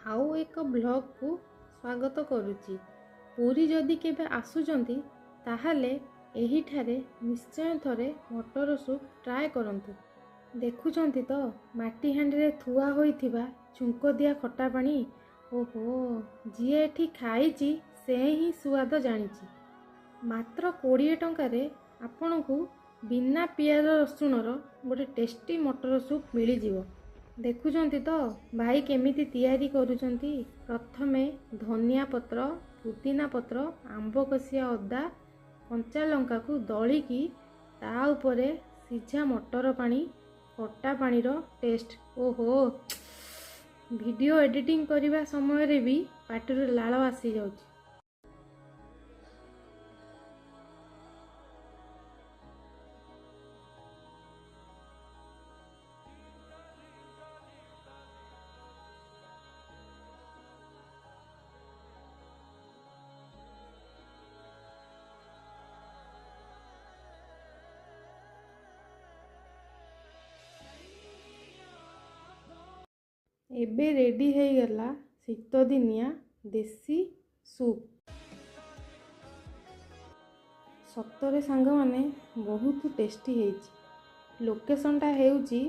ଆଉ ଏକ ବ୍ଲଗ୍କୁ ସ୍ୱାଗତ କରୁଛି। ପୁରୀ ଯଦି କେବେ ଆସୁଛନ୍ତି, ତାହେଲେ ଏହିଠାରେ ନିଶ୍ଚୟ ଥରେ ମଟର ସୁପ୍ ଟ୍ରାଏ କରନ୍ତୁ। ଦେଖୁଛନ୍ତି ତ ମାଟି ହାଣ୍ଡିରେ ଥୁଆ ହୋଇଥିବା ଛୁଙ୍କ ଦିଆ ଖଟା ପାଣି। ଓହୋ, ଯିଏ ଏଠି ଖାଇଛି ସେ ହିଁ ସୁଆଦ ଜାଣିଛି। ମାତ୍ର 20 ଟଙ୍କାରେ ଆପଣଙ୍କୁ ବିନା ପିଆଜ ରସୁଣର ଗୋଟେ ଟେଷ୍ଟି ମଟର ସୁପ୍ ମିଳିଯିବ। ଦେଖୁଛନ୍ତି ତ ଭାଇ କେମିତି ତିଆରି କରୁଛନ୍ତି। ପ୍ରଥମେ ଧନିଆ ପତ୍ର, ପୁଦିନା ପତ୍ର, ଆମ୍ବ କଷିଆ ଅଦା, କଞ୍ଚା ଲଙ୍କାକୁ ଦଳିକି ତା ଉପରେ ସିଝା ମଟର ପାଣି, ଖଟା ପାଣିର ଟେଷ୍ଟ, ଓହୋ, ଭିଡ଼ିଓ ଏଡ଼ିଟିଂ କରିବା ସମୟରେ ବି ପାଟିରୁ ଲାଳ ଆସିଯାଉଛି। ଏବେ ରେଡ଼ି ହେଇଗଲା ଶୀତଦିନିଆ ଦେଶୀ ସୁପ୍। ସତରେ ସାଙ୍ଗମାନେ, ବହୁତ ଟେଷ୍ଟି ହେଇଛି। ଲୋକେସନଟା ହେଉଛି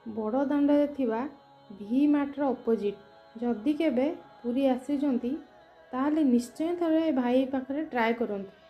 ବଡ଼ ଦାଣ୍ଡରେ ଥିବା ଭି ମାର୍ଟର ଅପୋଜିଟ୍। ଯଦି କେବେ ପୁରୀ ଆସିଛନ୍ତି, ତାହେଲେ ନିଶ୍ଚୟ ଥରେ ଭାଇ ପାଖରେ ଟ୍ରାଏ କରନ୍ତୁ।